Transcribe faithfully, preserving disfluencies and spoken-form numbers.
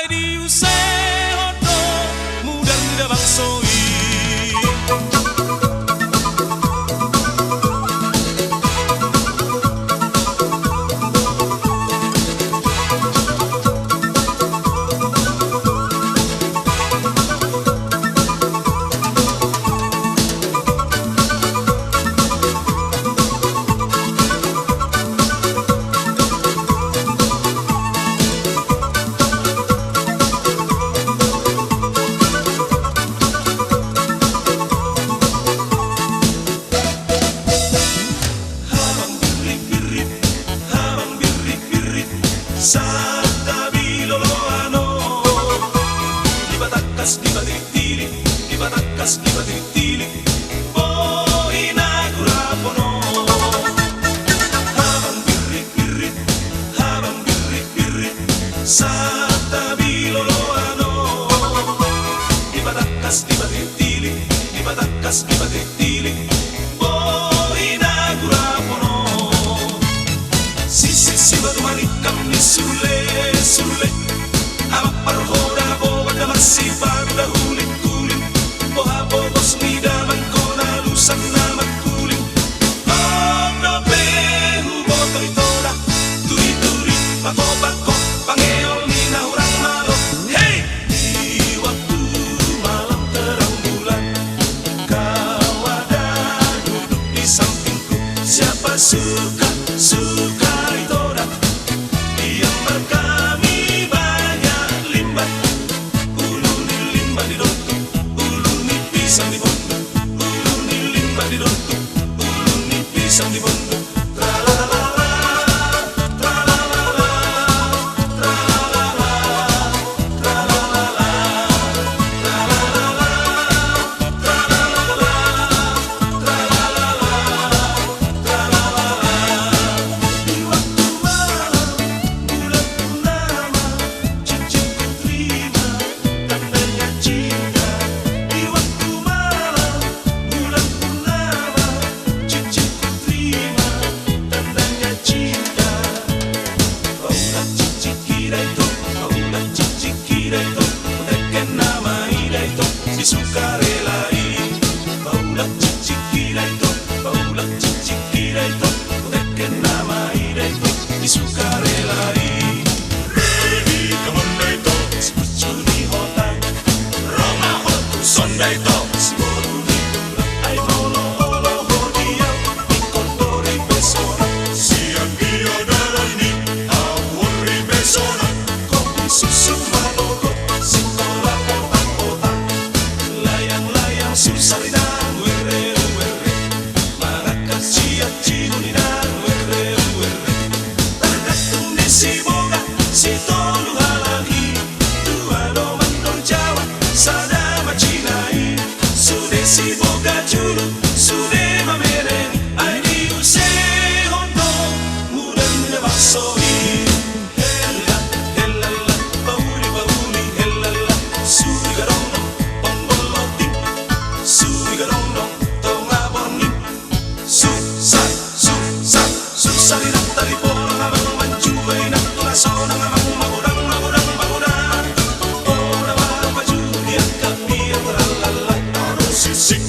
Diusehon do mudar ni da bangso i. Habang birrit-birrit, habang birrit-birrit, santabi loloan on. Dibatangkas, dibatitilik, dibatangkas, dibatitilik, boi na gurapon on. Habang birrit-birrit, habang birrit-birrit, santabi loloan on. Dibatangkas, dibatitilik, dibatangkas, dibatitilik, boi na gurapon on. Sisik sibatu maningkam ni sule-sule. Amang parhoda boban da marsipadu da huling-huling. Boha bobos ni damang hona lusan na mangkuling. Hom dope huboto ito da. Turi-turi, pako-pako, pangeol ni na hurang malo. Hei! Di waktu malam terang bulan, kau ada duduk di sampingku. Siapa suka, suka ito da. Di ambar kami banyak limbah. Ulu ni limbah di dontu, ulu ni pisang di bondu, ulu ni limbah di dontu, ulu ni pisang di bondu. Di waktu malam bulan purnama, cincin ku terima, tandanya cinta. Di waktu malam bulan purnama, cincin ku terima, tandanya cinta. Paulak cincin kira itu, paulak cincin kira itu, teken nama ida itu, si sukarela i. Paulak cincin kira itu, paulak cincin kira itu, teken nama ida itu, si sukarela i. Redi kamon da ito, si pucu ni hotang. Roma hotu sonda ito, si boru ni tulang. Ai molo-olo ho di au, ingkon do ripe sonang. Sian dia dalan ni au on ripe sonang. Kopi susu manogot, sikola potang-potang. Layang-layang susar inang, werre-werre. Manangkap siat cibu ninang, werre-werre. Targantung di si boga, si tolu halak i. Dua do mandor jawa, sada ma cina i. Sude si boga julu, sude ma mereng. Ai diusehon do mudar ni da bangso i. Hella, hellalla, pauli, pauli, hellalla. Suri gadong dong, ponggol loting. Suri gadong dong, tonga borngin. Susar, susar, susar inang tali pola, amang manjua inang tulang sonang, amang magodang, magodang, magodang. Pola ma maju diangkat dia, tralala. Aduh, sisik.